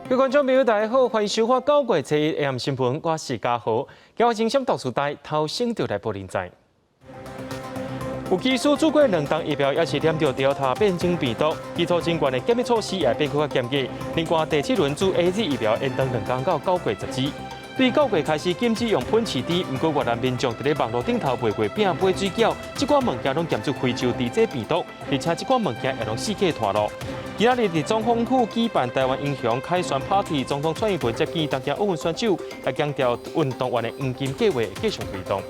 各位觀眾朋友，大家好，歡迎收看九月初一 AM 新聞，我是嘉豪。今日精心讀書台頭先就來報您知。有機師注過兩劑疫苗，猶是染著 Delta 變種病毒，機組人員的檢疫措施也變閣較嚴格。另外，第七輪注 AZ 疫苗延長2工到9月10日。對9月開始禁止用噴飼豬，毋過越南民眾佇咧網路頂頭賣月餅、買水餃，這寡物件攏檢出非洲豬這病毒，而且這寡物件也攏四界脫落。今仔日佇總統府舉辦台灣英雄凱旋 party，總統蔡英文接見東京奧運選手，來強調運動員的黃金計畫繼續推動。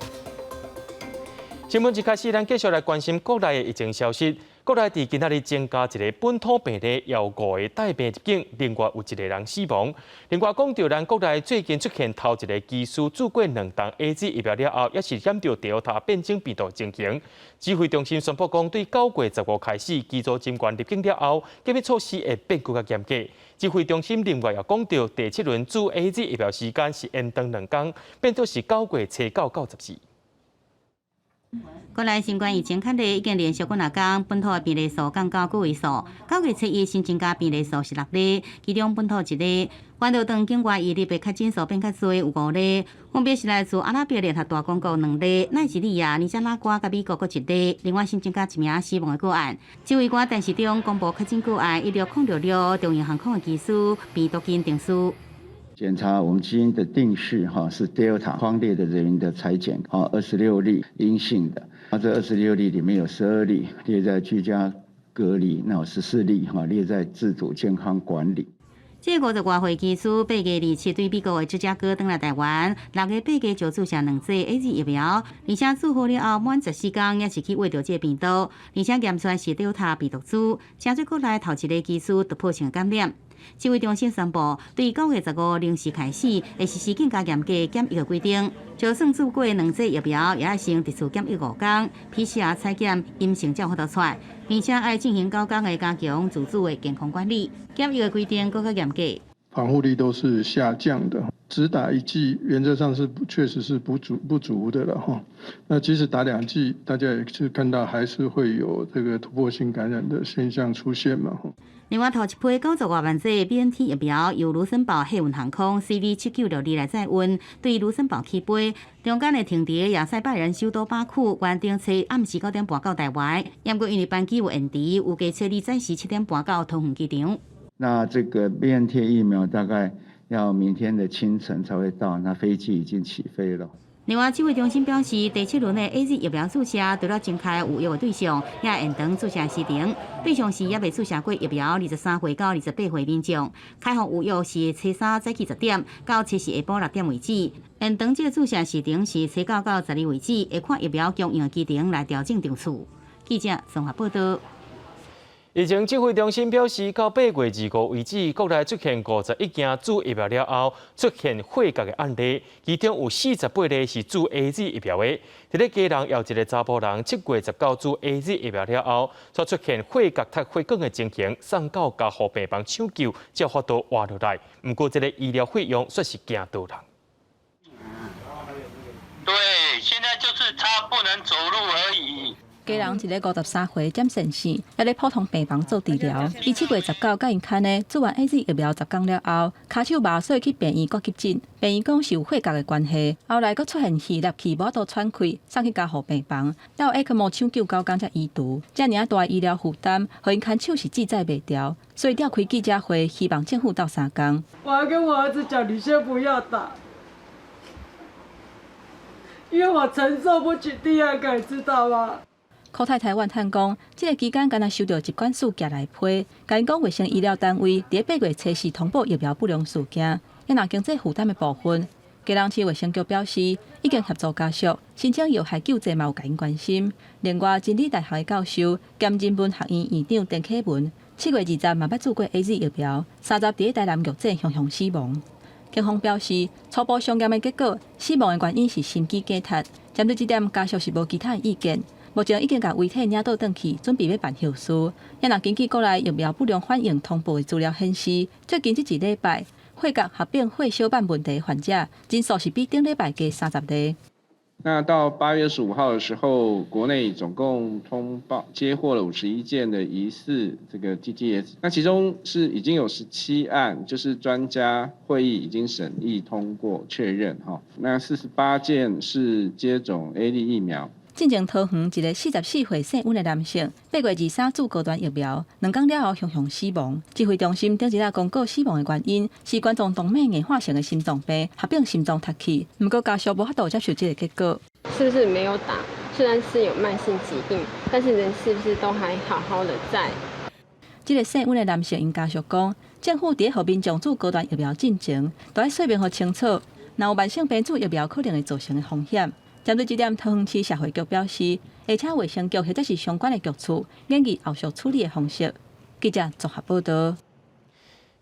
新聞一開始，咱繼續來關心國內的疫情消息。國內佇今仔日增加一个本土病例，有五个帶病入境，另外有一个人死亡。另外講著咱國內最近出現頭一个機師注過兩劑 AZ 疫苗了後，猶是染著 Delta 變種病毒情形。指揮中心宣布講，對9月15開始，機組人員入境了後，檢疫措施會變閣較嚴格。指揮中心另外也講著，第七輪注 AZ 疫苗時間是延長2工，變做是9月初九到14。國內新冠疫情確例已經連續幾若工，本土的病例數降到個位數。9月初一新增加病例數是六例，其中本土一例。環島當境外移入的確診數變較濟，有五例，分別是來自阿拉伯聯合大公國兩例、奈及利亞、尼加拉瓜佮美國各一例。另外新增加一名死亡的個案。指揮官陳時中公布確診個案16-066，長榮航空的機師病毒基因定序。檢查我們基因的定序，哈是 Delta 匡列的人員的採檢，哈26例陰性的，那這26例裡面有12例列在居家隔離，那有14例哈列在自主健康管理。這個50多歲機師8月27對美國的芝加哥轉來台灣，6月8日就注射兩劑 AZ 疫苗，而且注好了後滿14工，猶是去秽著這個病毒，而且驗出來是 Delta 病毒株，成做國內頭一个機師突破性感染。指揮中心宣布，對9月15零時開始，會實施更加嚴格檢疫的規定。就算注過兩劑疫苗，也愛先佇厝檢疫5工，PCR 採檢陰性才有法度出來，並且愛進行9工的加強自主的健康管理。檢疫的規定閣較嚴格。防護力都是下降的，只打一劑原則上是確實是不足的了哈。那即使打兩劑，大家也是看到還是會有這個突破性感染的現象出現嘛。另外，頭一批90外萬劑 BNT 疫苗由盧森堡客運航空 CV 7962來載運，對盧森堡起飛，中間會停佇亞塞拜然首都巴庫，原定初暗時9點半到台灣，毋過因為班機有延遲，預計初二早時7點半到桃園機場。那這個 BNT 疫苗大概要明天的清晨才會到，那飛機已經起飛了。另外，指揮中心表示，第七輪的 AZ 疫苗注射，除了增開有約的對象，也延長注射時程。對象是猶未注射過疫苗23歲到28歲民眾。開放預約是初三早起10點到初四下晡6點為止。延長這个注射時程是初九到十二為止，會看疫苗供應的期程來調整場次。記者綜合報道。疫情指揮中心表示，到8月25為止，國內出現51件注疫苗了後出現血結的案例，其中有48例是注 AZ 疫苗的。佇咧基隆有一个查埔人，7月19注 AZ 疫苗了後，煞出現血結脫血管的情形，送到加護病房搶救，才有法度活落來。毋過這个醫療費用煞是驚倒人。對，現在就是差不能走路而已。家人一个53歲詹先生，佇咧普通病房做治療。伊7月19佮𪜶牽的注完 AZ 疫苗10工了後，跤手麻，所以去病院閣急診。病院講是有血結的關係，後來閣出現氣入氣，無法度喘氣，送去加護病房。了後 ECMO 搶救9工才移除。遮爾仔大醫療負擔，予𪜶牽手是志在袂牢，所以召開記者會，希望政府鬥相共。我還跟我兒子講，你先不要打，因為我承受不起第二個，你知道嗎？柯太太怨嘆講，這个期間敢若收著疾管署寄來批，共𪜶講衛生醫療單位佇8月初四通報疫苗不良事件，也若經濟負擔的部分，基隆市衛生局表示，已經協助家屬申請藥害救濟，嘛有共𪜶關心。另外，真理大學的教授兼人文學院院長陳啟文，7月20嘛捌注過 AZ 疫苗，30佇咧台南玉井雄雄死亡。警方表示，初步相驗的結果，死亡的原因是心肌梗塞。針對這點，家屬是無其他的意見。目前已經共遺體領倒轉去，準備欲辦後事。也若根據國內疫苗不良反應通報的資料顯示，最近這一禮拜血結合併血小板問題患者人數是比頂禮拜加30例。那到8月15號的時候，國內總共通報接獲了51件的疑似這個 TTS，那其中是已經有17案，就是專家會議已經審議通過確認哈。那48件是接種 AZ 疫苗。進前桃園一个44歲姓溫的男性，8月23注高端疫苗，2工了後雄雄死亡。指揮中心頂一日公告死亡的原因是冠狀動脈硬化性的心臟病，合併心臟凸起。毋過家屬無法度接受這个結果。是不是沒有打？雖然是有慢性疾病，但是人是不是都還好好的在？這个姓溫的男性𪜶家屬講，政府佇咧予民眾注高端疫苗進前，都愛說明予清楚，若有慢性病注疫苗可能會造成的風險。針對這點，桃園市社會局表示，會請衛生局或者是相關的局處研議後續處理的方式。記者綜合報道。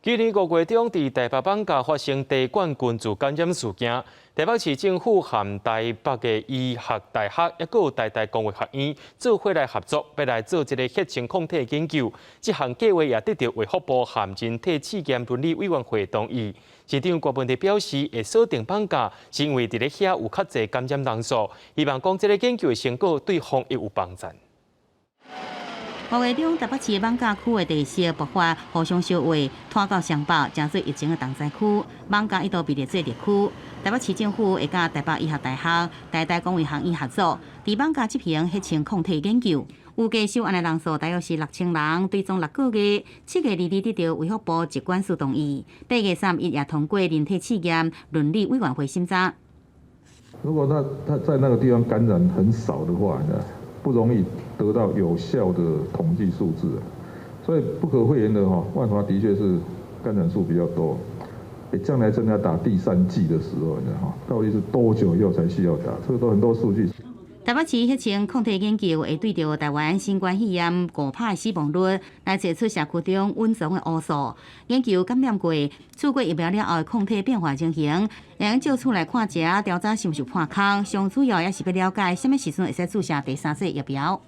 今年5月中，佇台北艋舺發生茶館群聚感染事件，台北市政府和台北的醫學大學，抑閣有台大公衛學院做伙來合作，欲來做這个血清抗體研究。這項計劃也得著衛福部和人體試驗倫理委員會同意。市長郭文哲表示，會鎖定艋舺，是因為佇咧遐有較濟感染人數，希望講這个研究的成果對防疫有幫助。五月中，台北市艋舺區的地勢爆發，互相相話，拖到雙北，成做疫情的重災區。艋舺一度被列做熱區。台北市政府會佮台北醫學大學、台大公衛學院合作，佇艋舺執行血清抗體研究。預計收案的人數大約是6000人，追蹤6個月。7月22得著衛福部疾管署同意，8月31也通過人體試驗倫理委員會審查。如果他在那個地方感染很少的話呢，不容易得到有效的統計數字，所以不可諱言的哈，萬華的確是感染數比較多。欸，將來真的要打第三劑的時候呢，哈，到底是多久以後才需要打？這個都很多數據。台北市血清抗體研究會對著台灣新冠肺炎5%的死亡率來找出社區中隱藏的烏數，研究感染過、注過疫苗了後的抗體變化情形，會用借此來看這調查是毋是破空。上主要也是欲了解啥物時陣會使注射第三劑疫苗。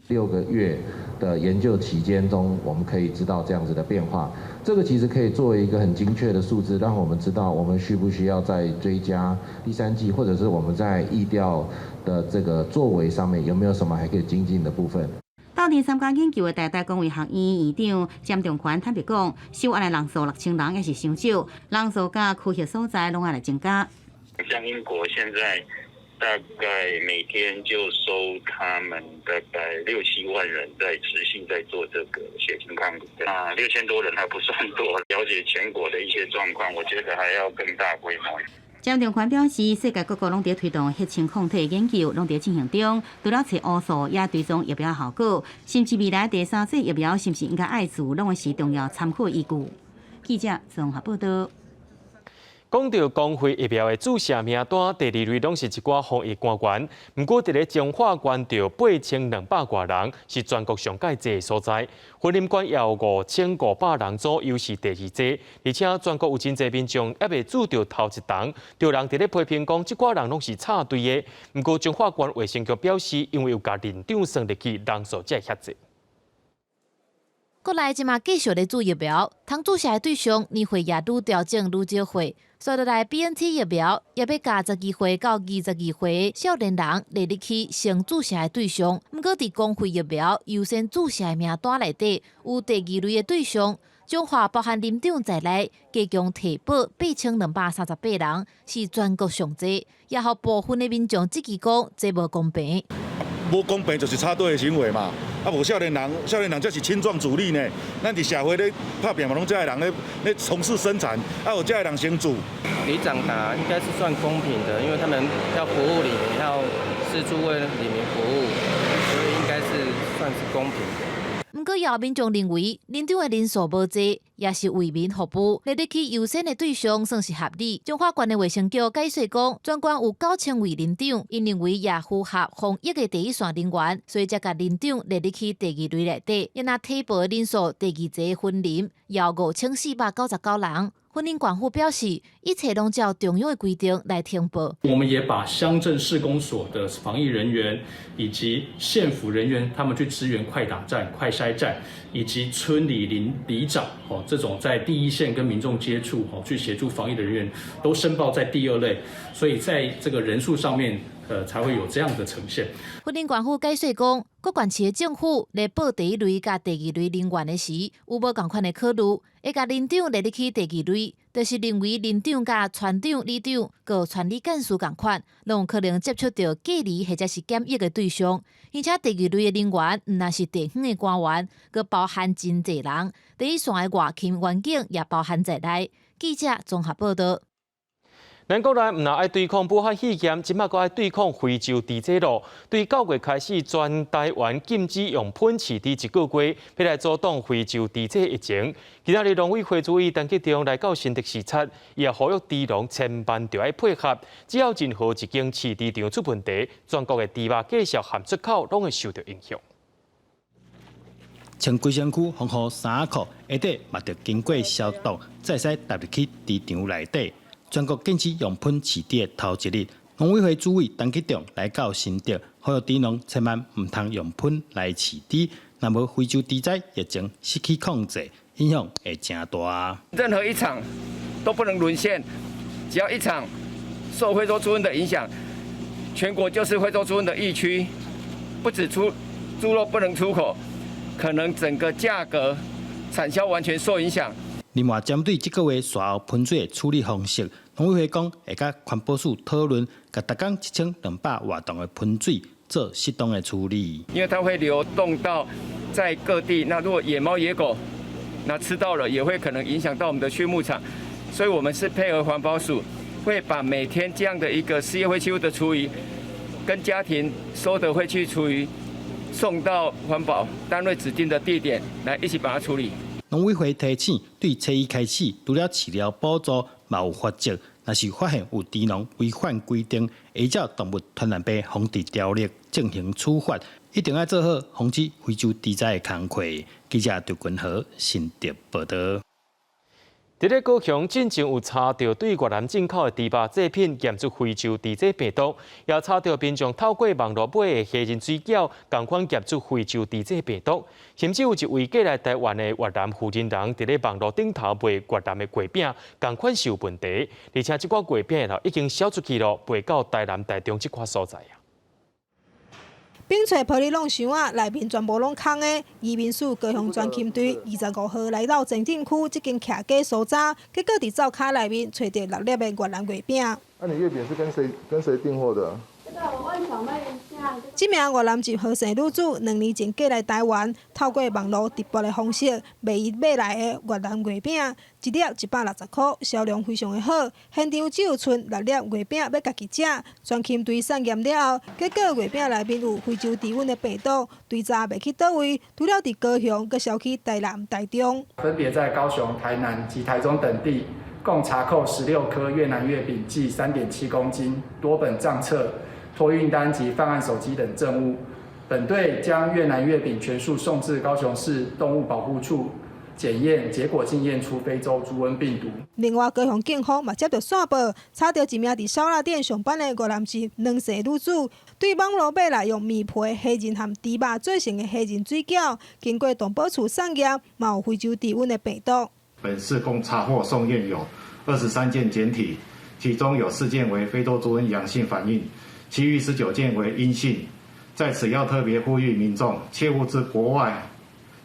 6個月的研究期間中，我們可以知道這樣子的變化。這個其實可以作為一個很精確的數字，讓我們知道我們需不需要再追加第三劑，或者是我們在疫調的這個作為上面有沒有什麼還可以精進的部分。鬥陣參加研究的台大公衛學院院長詹仲權坦白講，收案的人數6000人也是傷少，人數佮區域所在攏愛來增加。像英國現在大概每天就收他們大概六七萬人在持續在做這個血清抗體，啊，6000多人還不算多。了解全國的一些狀況，我覺得還要更大規模。詹仲權表示，世界各國攏佇推動血清抗體研究，攏佇進行中，除了揣烏數，也追蹤疫苗效果，甚至未來第三劑疫苗是毋是應該愛注，攏會是重要參考依據。記者綜合報道。講著公費疫苗的注射名單，第二類攏是一寡防疫官員。毋過，佇咧彰化縣著8200外人，是全國上蓋濟的所在。雲林縣也有5500人左右，是第二濟。而且全國有真濟民眾猶未注著頭一針，著人佇咧批評講，這寡人攏是插隊的。毋過彰化縣衛生局表示，因為有共里長算入去，人數才會遐濟。國內這馬繼續咧注疫苗，通注射的對象年歲也愈調整愈少歲。紲落來 BNT 疫苗也欲共12歲到22歲少年人列入去先注射的對象。毋過佇公費疫苗優先注射的名單內底，有第二類的對象，彰化包含里長在內，加強提報8238人，是全國上濟，也予部分的民眾質疑講這無公平。無公平就是插隊的行為嘛。啊，無少年人，少年人才是青壯主力呢。咱佇社會咧拍拚嘛，攏這个人咧從事生產，啊，予這个人先注。里長打應該是算公平的，因為他們要服務里民，要四處為里民服務，所以應該是算是公平的。毋過，有民眾認為，里長的人數無濟，也是為民服務，列入去優先的對象算是合理。彰化縣的衛生局解釋講，全縣有9000位里長，𪜶認為也符合防疫的第一線人員，所以才共里長列入去第二類內底。若提報的人數第二濟雲林有5499人。雲林縣府表示，一切攏照中央的規定來呈報。我們也把鄉鎮市公所的防疫人員以及縣府人員，他們去支援快打站、快篩站，以及村里鄰里長哦，這種在第一線跟民眾接觸哦，去協助防疫的人員，都申報在第二類。所以在這個人數上面，才會有這樣的呈現。雲林縣府解說講，各縣市的政府咧報第一類佮第二類人員的時，有無仝款的考慮，會共林長列入去第二類，就是認為林長佮村長、里長、佮村里幹事仝款，攏有可能接觸著隔離或者是檢疫的對象。而且第二類的人員，毋但是地方的官員，閣包含真濟人，第一線的外勤員警也包含在內。記者綜合報道。咱國內毋但愛對抗武漢肺炎，這擺閣愛對抗非洲豬這囉。對9月開始，全台灣禁止用噴飼豬一個月，欲來阻擋非洲豬這疫情。今仔日農委會主委陳吉仲來到新竹視察，伊也呼籲豬農千萬著愛配合，只要任何一間飼豬場出問題，全國的豬肉價售和出口攏會受著影響。穿規身軀防護衫褲，鞋底嘛著經過消毒，才會使踏入去豬場內底。全國禁止用噴飼豬的頭一日，農委會主委陳吉仲來到新竹，呼籲豬農千萬毋通用噴來飼豬，若無非洲豬災疫情失去控制，影響會誠大。任何一場都不能淪陷，只要一場受非洲豬瘟的影響，全國就是非洲豬瘟的疫區，不止出豬肉不能出口，可能整個價格產銷完全受影響。另外，針對這個月沙後噴水的處理方式，農委會講會佮環保署討論，共逐工1200外桶的噴水做適當的處理。因為它會流動到在各地，那如果野貓野狗那吃到了，也會可能影響到我們的畜牧場，所以我們是配合環保署，會把每天這樣的一個事業廢棄物的廚餘，跟家庭收的廢棄廚餘，送到環保單位指定的地點來一起把它處理。農委會提醒，對初一開始，除了飼料補助，嘛有罰則。若是發現有豬農違反規定，依照動物傳染病防治條例進行處罰，一定愛做好防止非洲豬災的工課。記者劉君和新竹報道。佇咧高雄進前有查著對越南進口的豬肉製品驗出非洲豬這病毒，也查著民眾透過網路買的蝦仁水餃，仝款驗出非洲豬這病毒。甚至有一位過來台灣的越南婦人人，佇咧網路頂頭賣越南的月餅，仝款是有問題。而且這寡月餅已經銷出去囉，賣到台南、台中這款所在啊。冰揣玻璃櫔箱仔，內面全部攏空的。移民署高雄專勤隊25號來到前鎮區這間徛家搜查，結果佇灶跤內面揣著六粒的越南月餅。那你月餅是跟誰訂貨的？這名越南籍何姓女子2年前過來台灣，透過網路直播的方式賣伊買來的越南月餅，一粒160塊，銷量非常的好。現場只有賰六粒月餅欲家己食。專勤隊送驗了後，結果月餅內面有非洲豬瘟的病毒，追查袂去佗位，除了佇高雄，閣銷去台南、台中。分別在高雄、台南及台中等地，共查扣16顆越南月餅計3.7公斤，多本賬冊、托運單及犯案手機等證物。本隊將越南月餅全數送至高雄市動物保護處檢驗，結果竟驗出非洲豬瘟病毒。另外，高雄警方嘛接著線報，查著一名佇燒臘店上班的越南籍黃姓女子，對網路買來用麵皮、蝦仁和豬肉做成的蝦仁水餃，經過動保處送驗，嘛有非洲豬瘟的病毒。本市共查獲送驗有23件檢體，其中有4件為非洲豬瘟陽性反應，其餘19件為陰性。在此要特別呼籲民眾，切勿自國外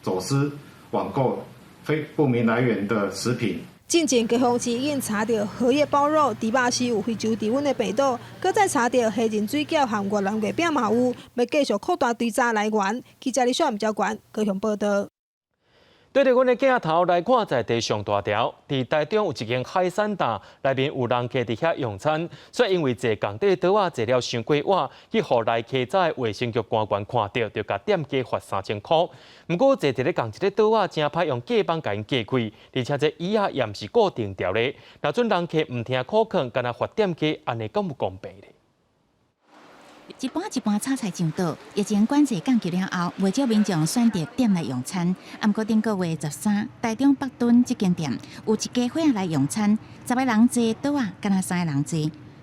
走私網購非不明來源的食品。進前高雄市已經查著荷葉包肉、豬肉絲有非洲豬瘟的病毒，閣再查著蝦仁水餃和越南月餅嘛有，欲繼續擴大追查來源。記者李小吳交關高雄報道。對著阮的鏡頭來看，在地上大條，佇台中有一間海產檔，內面有人客佇遐用餐，卻因為坐仝底桌仔坐了傷過倚，去予來稽查的衛生局官員看著，就共店家罰3000箍。毋過坐佇咧仝一个桌仔，誠歹用隔板共𪜶隔開，而且這椅仔也毋是固定牢的，若準人客毋聽苦勸，干焦罰店家，按呢敢有公平咧？一盤一盤炒菜上桌，疫情管制降級了後，袂少民眾選擇店內用餐。毋過頂個月13，台中北屯這間店有一家伙仔來用餐，10個人坐桌仔，干焦三個人坐。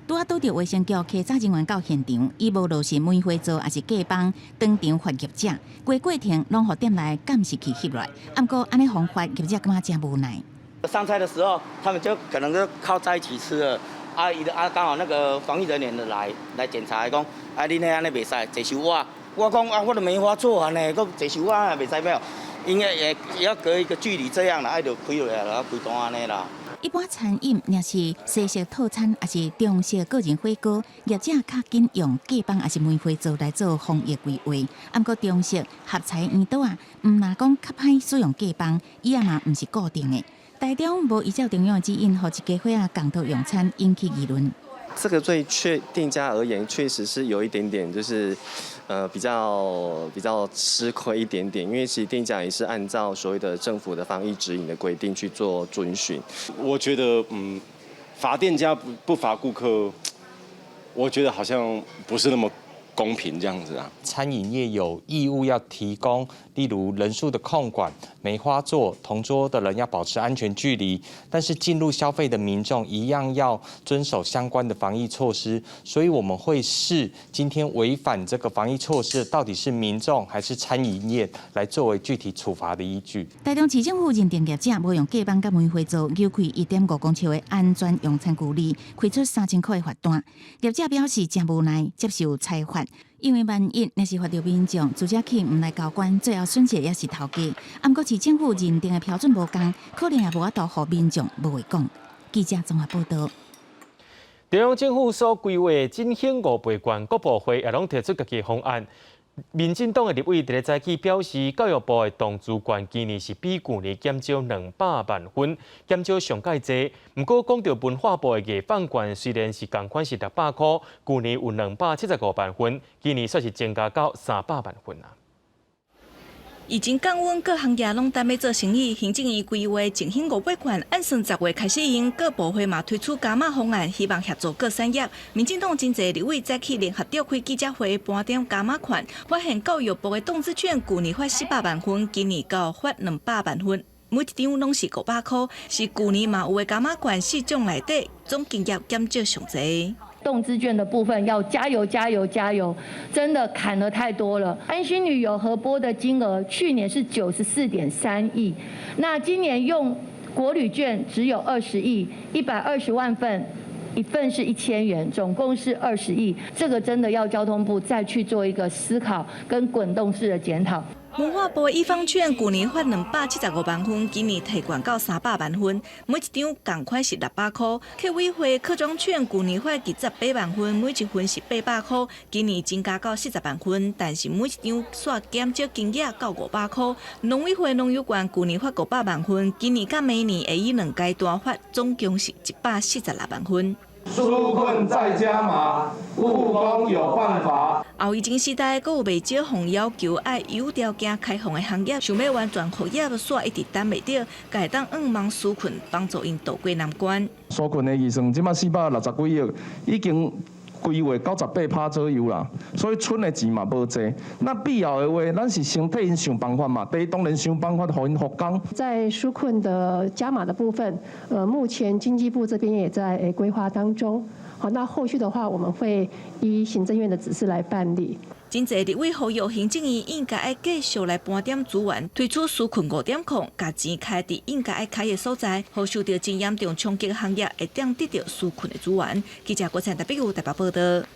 拄仔拄著衛生局稽查人員到現場，伊無落實梅花座抑是隔板，當場罰業者，規過程攏予店內監視器翕落來。毋過按呢方法，業者感覺誠無奈。上菜的時候，他們就可能就靠在一起吃了。啊，伊啊剛好那個防疫人員就來檢查，講啊，恁彼按呢袂使，坐收我，我講啊，我都梅花座按呢，閣坐收我也袂使咩？應該也要隔一個距離這樣啦，啊就開落來啦，規單按呢啦。一般餐飲若是西式套餐，抑是中式個人火鍋，業者較緊用隔板抑是梅花座來做防疫規劃。毋過中式合菜圓桌仔，毋若講較歹使用隔板，伊也嘛毋是固定的。台中無依照中央的指引，予一家伙仔共桌用餐，引起議論。這個對確店家而言，確實是有一點點，就是比較吃虧一點點，因為其實店家也是按照所謂的政府的防疫指引的規定去做遵循。我覺得，罰店家不罰顧客，我覺得好像不是那麼公平這樣子啊。餐飲業有義務要提供，例如人數的控管、梅花座、同桌的人要保持安全距離，但是進入消費的民眾一樣要遵守相關的防疫措施。所以我們會視今天違反這個防疫措施，到底是民眾還是餐飲業，來作為具體處罰的依據。台中市政府認定業者無用隔板佮梅花座，扭開1.5公尺的安全用餐距離，開出3000箍的罰單。業者表示誠無奈，接受裁罰。因為萬一若是罰著民眾，自家去毋來交關，最後損失也是頭家。毋過市政府認定的標準無仝，可能也無法度予民眾無話講。記者綜合報道。中央政府所規劃振興五倍券，各部會也攏提出家己方案。民進黨的立委佇咧早起表示，教育部的動資券今年是比舊年減少200萬份，減少上蓋濟。毋過講著文化部的藝放券雖然是仝款是600箍，舊年有275萬份，今年煞是增加到300萬份啊。疫情降溫，各行業攏等欲做生意。行政院規劃振興五倍券，按算10月開始用，各部會嘛推出加碼方案，希望協助各產業。民進黨真濟立委早起聯合召開記者會，盤點加碼券，發現教育部的動資券舊年發400萬份，今年到發200萬份，每一張攏是500箍，是舊年嘛有的加碼券四種內底總金額減少上濟。動資券的部分要加油加油加油！真的砍了太多了。安心旅遊核撥的金額去年是94.3億，那今年用國旅券只有20億，120萬份，一份是1000元，總共是20億。這個真的要交通部再去做一個思考跟滾動式的檢討。文化部藝 FUN 券舊年發275萬份，今年提懸到300萬份，每一張仝款是600箍。客委會客莊券舊年發28萬份，每一份是800箍，今年增加到40萬份，但是每一張煞減少金額到500箍。農委會農遊券舊年發500萬份，今年佮明年會以兩階段發，總共是146萬份。紓困再加碼，故宮有辦法。後疫情時代，閣有袂少奉要求愛有條件開放的行業，想欲完全復業，煞一直等袂著，會當向望紓困，幫助𪜶渡過難關。紓困的預算這馬460幾億，已經規劃98%左右啦，所以賰的錢嘛無濟。那必要的話，咱是先替𪜶想辦法嘛。第一，當然想辦法予𪜶復工。在紓困的加碼的部分，目前經濟部這邊也在規劃當中。好，那後續的話，我們會依行政院的指示來辦理。真濟立委呼籲行政院應該愛繼續來盤點資源，推出紓困5.0，共錢開佇應該愛開的所在，予受著真嚴重衝擊行業會當得著紓困的資源。記者郭燦台北有台北報道。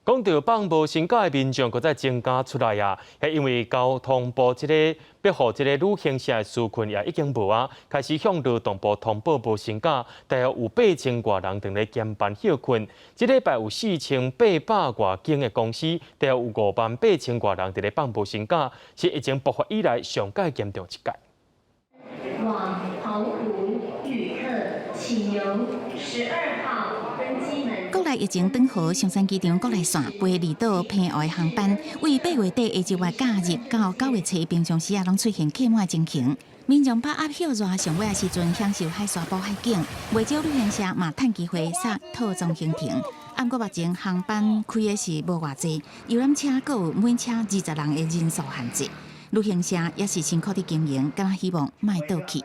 講著放無薪假的民眾，閣再增加出來啊！係因為交通部這個欲予這個旅行社的紓困也已經無啊，開始向勞動部通報無薪假，大約有8000外人佇咧減班歇睏。這禮拜有4800外間的公司，大約有5萬8千外人佇咧放無薪假，是疫情爆發以來上蓋嚴重一屆。往澎湖旅客，請由12號登機門。國內疫情轉好，松山機場國內線飛離島澎湖的航班，為8月底下晝假日到9月初，平常時啊，攏出現客滿情形。民眾把握歇熱上尾的時陣，享受海沙埔海景，袂少旅行社嘛趁機會殺套裝行程。毋過目前航班開的是無偌濟，遊覽車閣有每車20人的人數限制。旅行社也是辛苦佇經營，敢若希望莫倒去。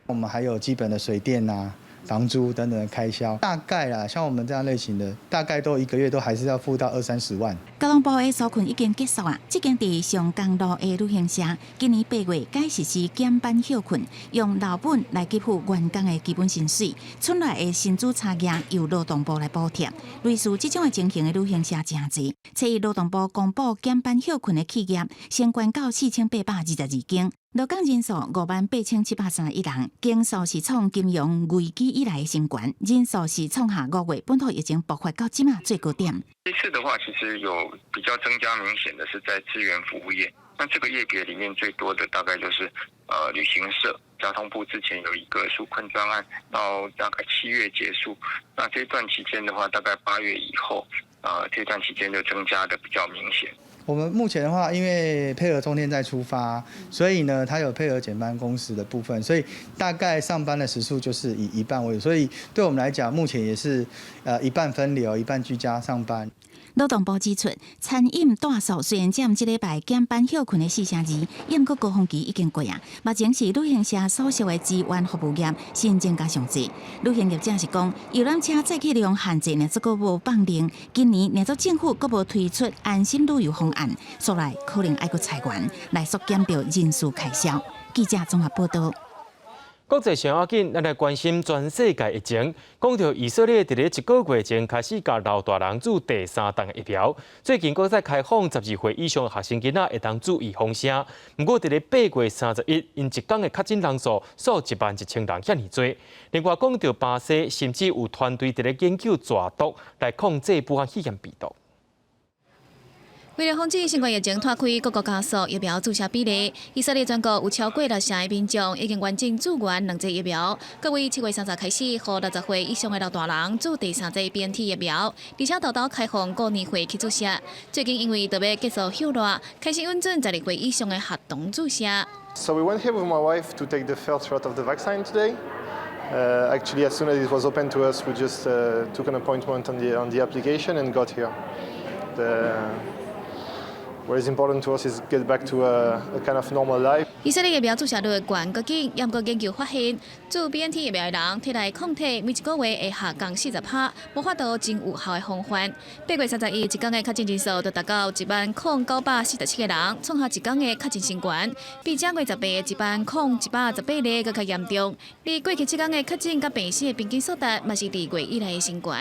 我們還有基本的水電啊，房租等等的開銷，大概啦，像我們這樣類型的，大概都一個月都還是要付到二三十萬。交通部的紓困已經結束啊！這間佇上江路的旅行社，今年8月改實施減班歇睏，用老本來給付員工的基本薪水，賰來的薪資差額由勞動部來補貼。類似這種的情形的旅行社誠濟，初一勞動部公布減班歇睏的企業，先懸到4822間。勞工人數58,731人，總數是創金融危機以來的新高，人數是創下5月本土疫情爆發到這馬最高點。這次的話，其實有比較增加明顯的是在資源服務業，那這個業別裡面最多的大概就是旅行社。交通部之前有一個紓困專案，到大概7月結束，那這段期間的話，大概8月以後，這段期間就增加的比較明顯。我們目前的話，因為配合中天再出發，所以呢，它有配合減班工時的部分，所以大概上班的時數就是以一半為主，所以對我們來講，目前也是一半分流，一半居家上班。勞動部指出，餐飲大數雖然佔這禮拜減班歇睏的4成2，毋過高峰期已經過啊。目前是旅行社所屬的資源服務業新增加上濟。旅行業者是講，遊覽車載客量限制呢，這閣無放令。今年若做政府閣無推出安心旅遊方案，煞來可能愛閣裁員來縮減著人事開銷。記者綜合報道。國際上要緊，咱來關心全世界疫情。講著以色列佇咧一個月前開始共老大人注第三劑疫苗，最近閣再開放12歲以上的學生囡仔會當注預防針。毋過佇咧8月31，𪜶一工的確診人數數11,000人遐爾濟。另外講著巴西，甚至有團隊佇咧研究蛇毒來控制武漢肺炎病毒。為了防止新冠疫情拖開各國加速疫苗注射比例，以色列全國有超過6成的民眾已經完整注完兩劑疫苗。各位7月30開始，予60歲以上的老大人注第三劑 BNT 疫苗，而且沓沓開放過年歲去注射。最近因為著欲結束歇熱，開始允准12歲以上的學童注射。 So we went here with my wife to take the first shot of the vaccine today. Actually, as soon as it was open to us, we just took an appointment on the application and got here. What is important to us is get back to a kind of normal life. 以色列疫苗注射率懸閣緊，毋過研究發現，注 BNT 疫苗的人體內抗體每一個月會下降40%，無法度真有效的防範。8月31，一工的確診人數就達到10,947個人，創下一工的確診新高，比正月18 10,118例閣較嚴重。而過去7工的確診佮病死的平均數值，嘛是2月以來的新高。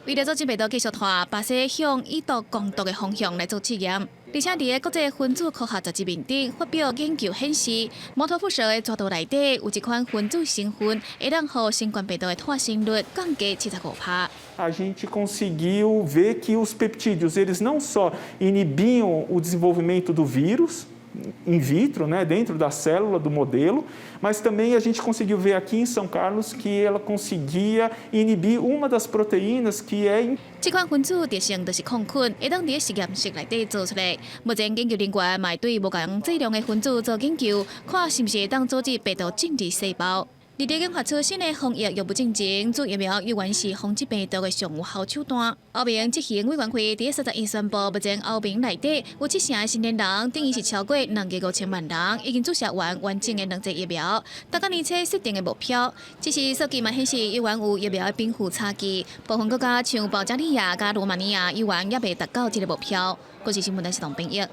為了阻止病毒繼續拖，巴西向以毒攻毒的方向來做試驗。而且，佇個國際分子科學雜誌面頂發表研究顯示，摩托蝮蛇的蛇毒內底有一款分子成分，會當予新冠病毒的脫生率降低75%。 A gente conseguiu ver que os peptídeos eles não só inibiam o desenvolvimento do vírus in vitro, né, dentro da célula do modelo, mas também a gente conseguiu ver aqui em São Carlos que ela conseguia inibir uma das proteínas que é 這款分子特性就是抗菌，會當佇實驗室內底做出來。目前研究人員嘛對無仝劑量的分子做研究，看是毋是會當阻止病毒進入細胞。佇咧研發出新的防疫藥物進前，注疫苗猶原是防止病毒的上有效手段。歐盟執行委員會佇31宣布，目前歐盟內底有7成的成年人，等於是超過2億5千萬人，已經注射完完整的兩劑疫苗，達到年初設定的目標。只是數據嘛顯示，猶原有疫苗的貧富差距，部分國家像保加利亞佮羅馬尼亞，猶原猶未達到這個目標。國際新聞台是董編譯。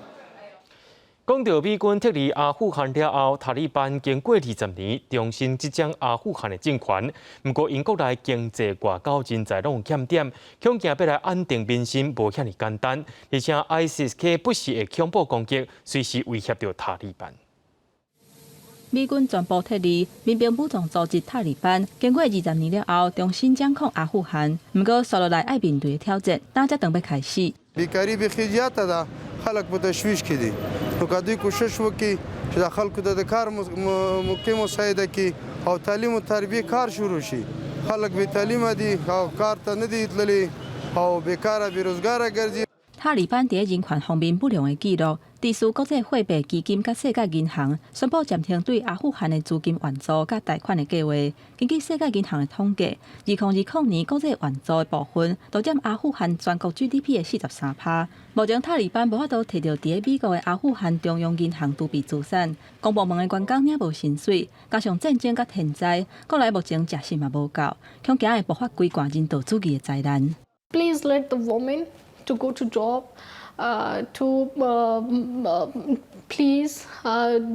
講著美軍撤離阿富汗了後，塔利班經過20年重新執掌阿富汗的政權。毋過，𪜶國內經濟、外交人才攏有欠點，恐驚欲來安定民心無遐爾簡單。而且，ISIS-K 不時會恐怖攻擊，隨時威脅著塔利班。美軍全部撤離，民兵武裝組織塔利班經過20年了後，重新掌控阿富汗。毋過，紲落來愛面對的挑戰，今才準欲開始。 بیکاري بیخي زیاته ده خلک په تشویش کې دي نو که دوی کوشش وکړي چې د خلکو ته د کار موقع مساعده کړي او تعلیم او تربیې کار شروع شي خلک بې تعلیمه دي او کار ته نه دي تللي او بیکاره بې روزګاره ګرځي. 塔利班佇人權方面不良的記錄，致使國際貨幣基金佮世界銀行宣布暫停對阿富汗的資金援助佮貸款的計劃。根據世界銀行的統計，2020年國際援助的部分，都佔阿富汗全國 GDP 的43%。目前塔利班無法度提著佇美國的阿富汗中央銀行儲備資產，公部門的員工領無薪水，加上戰爭佮天災，國內目前食食嘛無夠，恐驚會爆發規罐人道主義的災難。 Please let the women to go to job, to please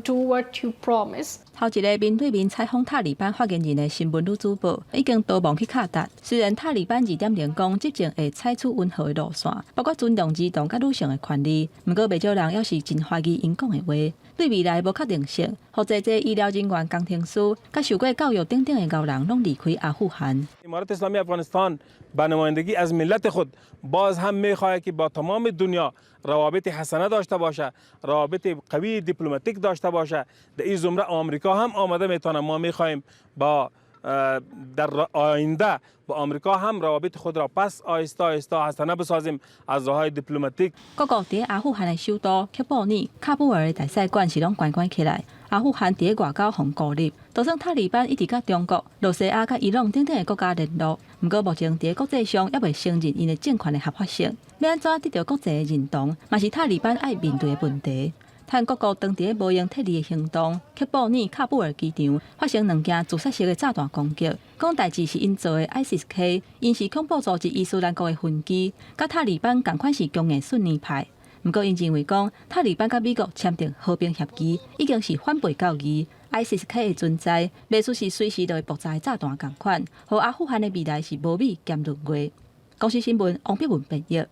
do what you promise. 頭一个面對面採訪塔利班發言人的新聞女主播已經逃亡去卡達。雖然塔利班2.0講執政會採取溫和的路線，包括尊重兒童佮女性的權利，毋過袂少人猶是真懷疑𪜶講的話。對未來無確定性，予濟濟醫療人員、工程師、佮受過教育等等的𠢕人攏離開阿富汗。 امارت اسلامی افغانستان به نمایندگی از ملت خود باز هم میخواهد که با تمام دنیا روابط حسنه داشته باشه، روابط قوی دیپلماتیک داشته باشه. در این زمره آمریکا هم آمده میتونه. ما میخواهیم با در آینده با آمریکا هم روابط خود را پس آهسته آهسته حسنه بسازیم از راه های دیپلماتیک。各國佇阿富汗的首都喀布爾、喀布爾的大使館是攏關關起來。阿富汗佇外交予孤立，就算塔利班一直佮中國、羅西亞佮伊朗等等的國家聯絡，毋過目前佇國際上猶未承認𪜶的政權的合法性。欲按怎得著國際的認同，嘛是塔利班愛面對的問題。趁各國當佇無閒撤離的行動，喀布爾、喀布爾機場發生兩件自殺式的炸彈攻擊，講代誌是𪜶做的 ISIS-K，𪜶是恐怖組織伊斯蘭國的分支，佮塔利班仝款是強硬遜尼派。毋過，𪜶認為講塔利班佮美國簽訂和平協議，已經是反背教義。ISIS-K 的存在，袂輸是隨時都會爆炸的炸彈仝款，予阿富汗的未來是無米兼閏月。公視新聞王碧文編譯。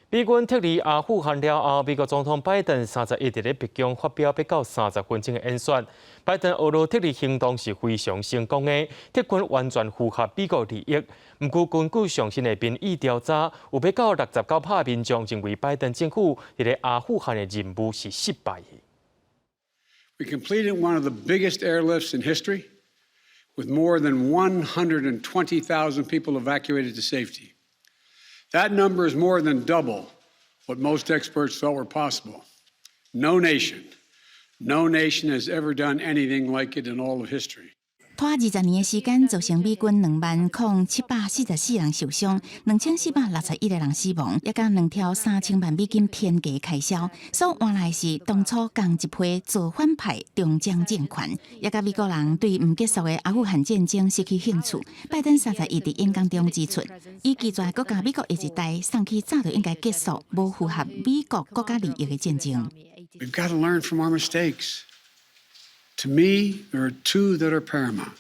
美軍撤離阿富汗了後，美國總統拜登31佇咧白宮發表欲到30分鐘的演說。拜登呵咾撤離行動是非常成功的，撤軍完全符合美國利益。毋過根據上新的民意調查，有欲到69%民眾認為拜登政府佇咧阿富汗的任務是失敗的。 We completed one of the biggest airlifts in history, with more than 120,000 people evacuated to safety. That number is more than double what most experts thought were possible. No nation, no nation has ever done anything like it in all of history. 拖20年的時間，造成美軍20,744人受傷，2461個人死亡，也佮2兆3000萬美金天價開銷。所換來是當初仝一批造反派終掌政權，也佮美國人對毋結束的阿富汗戰爭失去興趣。拜登31佇演講中指出，伊拒絕閣共美國下一代送去早就應該結束、無符合美國國家利益的戰爭。 We've got to learn from our mistakes. To me, there are two that are paramount.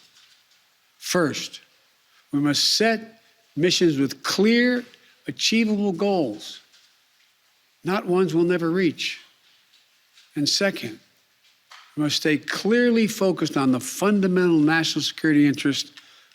First, we must set missions with clear, achievable goals, not ones we'll never reach. And second, we must stay clearly focused on the fundamental national security interest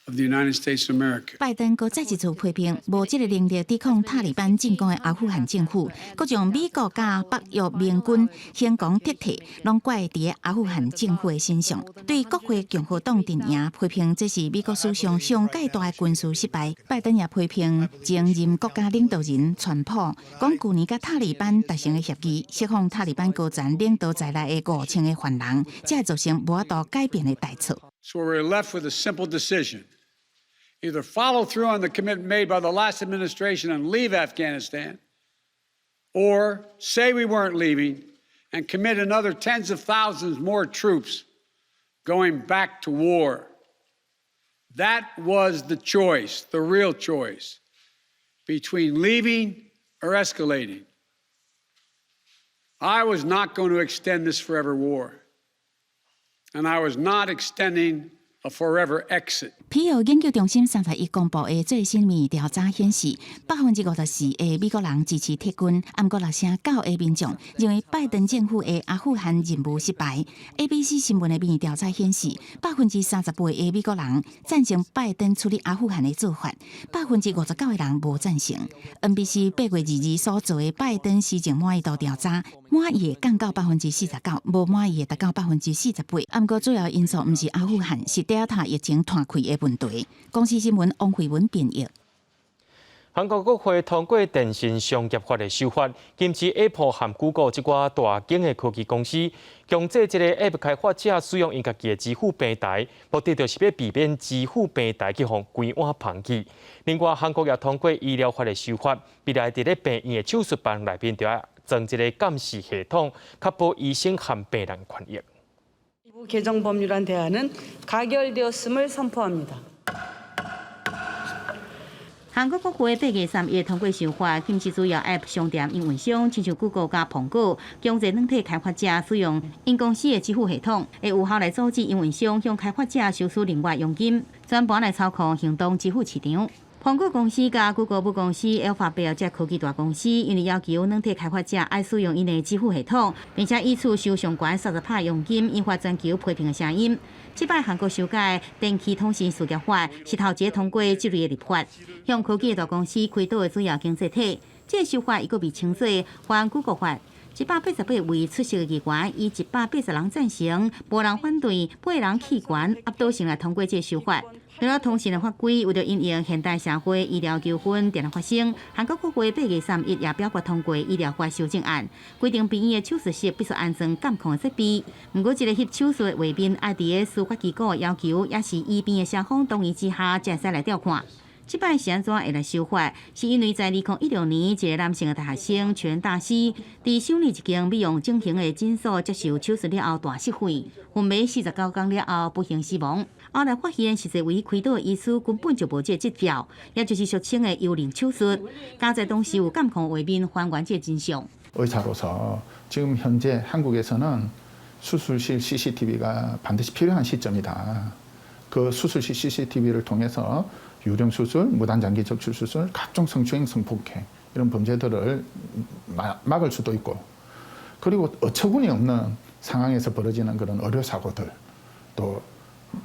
of the United States of America. 拜登閣再一次批評無這个能力抵抗塔利班進攻的阿富汗政府，閣將美國佮北約盟軍成功撤退，攏怪佇阿富汗政府的身上。對國會共和黨陣營批評，這是美國史上上蓋大的軍事失敗。拜登也批評前任國家領導人川普，講舊年佮塔利班達成的協議，釋放塔利班高層領導在內的5000個犯人，才會造成無法度改變的大錯。 So we're left with a simple decision. Either follow through on the commitment made by the last administration and leave Afghanistan, or say we weren't leaving and commit another tens of thousands more troops going back to war. That was the choice, the real choice, between leaving or escalating. I was not going to extend this forever war, and I was not extending a forever exit. 皮尤研究中心31公布的最新民意調查顯示，54%的美國人支持撤軍，毋過69%的民眾認為拜登政府的阿富汗任務失敗。ABC 新聞的民意調查顯示，38%的美國人贊成拜登處理阿富汗的做法，59%的人無贊成。NBC 8月22所做的拜登施政滿意度調查，滿意的降到49%，無滿意的達到48%。毋過主要因素毋是阿富汗，是 Delta 疫情拖開的問題。公視新聞王慧文編譯。韓國國會通過電信商業法的修法，禁止 Apple 和 Google 這寡大間的科技公司強制這個 App 開發者使用𪜶家己的支付平台，目的就是欲避免支付平台去予規碗捧去。另外，韓國也通過醫療法的修法，未來佇咧病院的手術房內面就愛裝這個監視系統，確保醫生和病人權益。 개정 법률안 대안은 가결되었음을 선포합니다. 韓國國會8月3日通過修法，禁止主要 App 商店營運商，親像 Google 佮蘋果，強制軟體開發者使用𪜶公司的支付系統，會有效來阻止營運商向開發者收取另外佣金，全盤來操控行動支付市場。蘋果公司佮 Google 母公司 Alphabet 這科技大公司，因為要求軟體開發者愛使用𪜶的支付系統，並且以此收上懸30%佣金，引發全球批評的聲音。這擺韓國修改電氣通信事業法，是頭一个通過這類的立法，向科技大公司開刀的主要經濟體。這個修法猶閣被稱做反谷歌法。188位出席的議員，以180人贊成，無人反對，八人棄權，壓倒性來通過這個修法。除了通信的法規，為著因應現代社會醫療糾紛定定發生，韓國國會8月3日也表決通過醫療法修正案，規定病院的手術室必須安裝監控的設備。毋過，這个翕手術的畫面愛佇个司法機構的要求，抑是醫病的雙方同意之下，才會使來調看。這擺是按怎會來修法？是因為在2016年，一个男性的大學生全大師，佇首爾一間美容整形的診所接受手術了後大失血，昏迷49天了後不幸死亡。後來發現，實際為開刀的醫師根本就無這個執照，也就是俗稱的幽靈手術。佳哉當時有監控畫面還原這個真相。 의사로서 지금 현재 한국에서는 수술실 CCTV가 반드시 필요한 시점이다. 그 수술실 CCTV를 통해서 유령 수술, 무단 장기 적출 수술, 각종 성추행, 성폭행 이런 범죄들을 막을 수도 있고 그리고 어처구니 없는 상황에서 벌어지는 그런 의료 사고들 또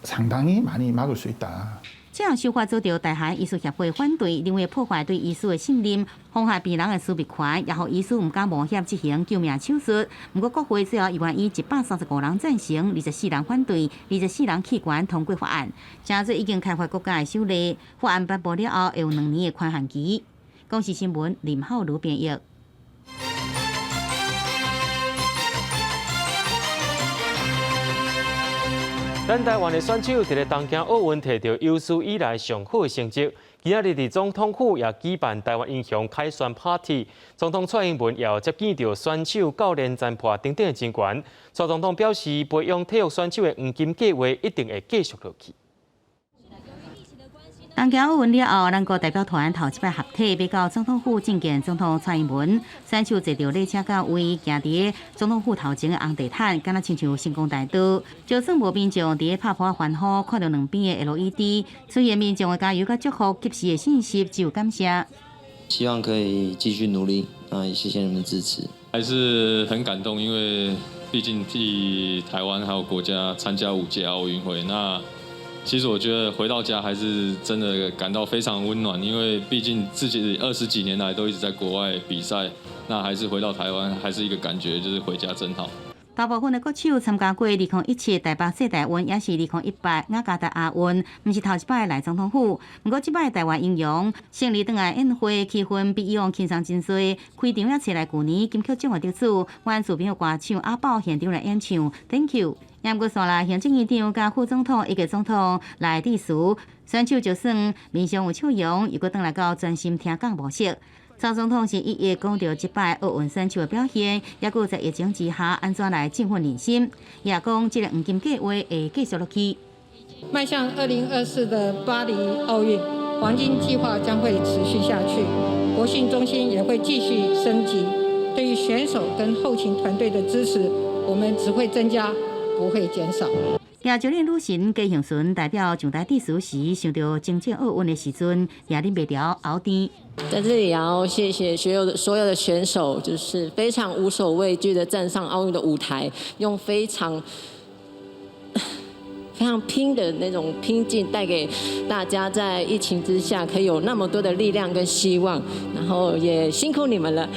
상당히 많이 막을 수 있다. 這項修法遭到大韓醫師協會反對，認為破壞對醫師的信任，妨害病人的私密權，也予醫師毋敢冒險執行救命手術。毋過國會最後依然以135人贊成、24人反對、24人棄權通過法案，成做已經開發國家的首例。法案頒布了後，會有2年的寬限期。公視新聞林浩如編譯。咱台灣的選手佇咧東京奧運摕著有史以來上好的成績。今仔日佇總統府也舉辦台灣英雄凱旋 Party，總統蔡英文也有接見著選手、教練、裁判等等的人員。蔡總統表示，培養體育選手的黃金計劃一定會繼續落去。東京奧運了後，咱國代表團頭一擺合體，欲到總統府覲見總統蔡英文。選手坐著禮車到位，行佇總統府頭前的紅地毯，敢若親像星光大道。就算無民眾佇咧拍噗仔歡呼，看著兩邊的 LED，出現民眾的加油佮祝福，及時的信息只有感謝。希望可以繼續努力，啊，也謝謝你們支持。還是很感動，因為畢竟替台灣還有國家參加5屆奧運會，那其實我覺得回到家還是真的感到非常溫暖，因為畢竟自己20幾年來都一直在國外比賽，那還是回到台灣，還是一個感覺，就是回家真好。大部分的國手參加過2017台北世大運，抑是2018雅加達亞運，毋是頭一擺來總統府。毋過這擺台灣英雄勝利轉來宴會，氣氛比以往輕鬆真濟。開場也揣來舊年金曲獎的得主，阮著名歌手阿寶現場來演唱，Thank you。毋過煞來行政院長佮副總統以及總統來致辭，選手就算面上有笑容，猶閣轉來到專心聽講模式。蔡總統是一一講著這擺奧運選手的表現，猶閣在疫情之下按怎來振奮人心，也講這个黃金計劃會繼續落去。邁向2024的巴黎奧運，黃金計劃將會持續下去，國訓中心也會繼續升級。對於選手跟後勤團隊的支持，我們只會增加，不會減少。亞洲女神郭婞淳代表上台致辭時，想著征戰奧運的時陣，也忍袂牢喉甜。在這裡也要謝謝所有的選手，就是非常無所畏懼的站上奧運的舞台，用非常非常拼的那種拼勁，帶給大家在疫情之下可以有那麼多的力量跟希望，然後也辛苦你們了。